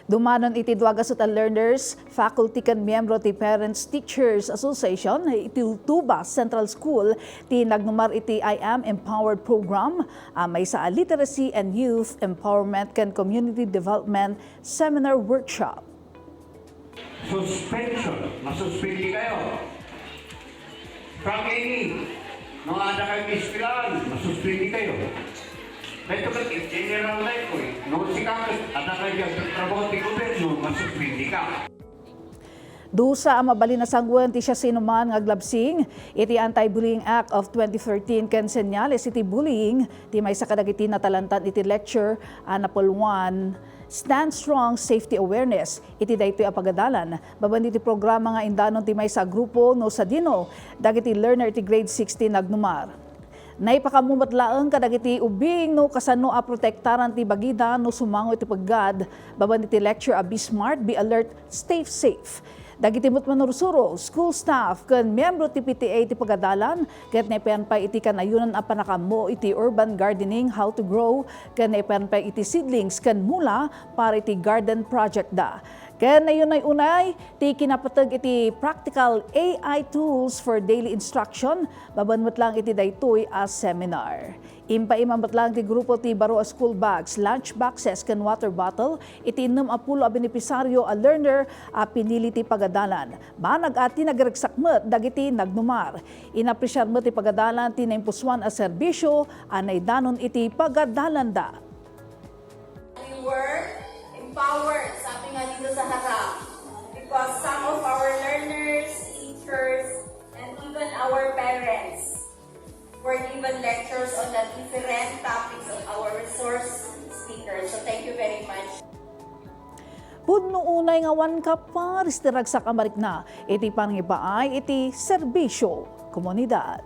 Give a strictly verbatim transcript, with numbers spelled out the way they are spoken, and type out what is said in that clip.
Dumanon iti dua gasut a learners, faculty ken miyembro ti Parents Teachers Association iti Tuba Central School ti nagnumar iti I M Empowered Program a maysa a Literacy and Youth Empowerment ken Community Development Seminar Workshop. Suspension, masuspindi kayo. From any, no, adda kayo eskwelahan, masuspindi kayo. Dayto ket general na ito eh. No, sika ket adda kayo trabaho ti gobyerno, masuspindi ka. Dusa a mabalin a sangoen ti siasinoman nga aglabsing iti Anti-Bullying Act of twenty thirteen ken senyales iti bullying ti maysa kadagiti natalantan iti lecture a napulwan Stand Strong Safety Awareness iti daytoy a pagadalan. Babaen iti programa nga indanon ti maysa a grupo no sadino dagiti learner iti grade six ti nagnumar. Naipakammo met laeng kadagiti ubing no kasano a protektaran ti bagida no sumango iti peggad. Babaen iti lecture a Be Smart, Be Alert, Stay Safe. Dagiti met manursuro, school staff, ken miyembro ti P T A ti pagadalan, ket naipayan pay iti kanayonan a pannakaammo iti urban gardening, how to grow, ken naipayan pay iti seedlings ken mula para iti garden project da. Ken nayon-unay ti kinapateg iti practical A I tools for daily instruction, babaen met laeng iti daytoy a seminar. Impaima met laeng ti grupo ti baro a school bags, lunch boxes, ken water bottle iti innem a pulo a benepisaryo a learner a pinili ti pagadalan. Banag a tinagregsak met dagiti nagnumar. Inapresiar met ti pagadalan ti naimpusoan a serbisyo a naidanon iti pagadalanda. We were empowered, sabi nga dito sa harap, because some of our learners, teachers, and even our parents were given lectures on the different topics of our resource speakers. So thank you very much. Pudno unay nga awan kaparis ti ragsak a marikna iti panangipaay iti serbisyo komunidad.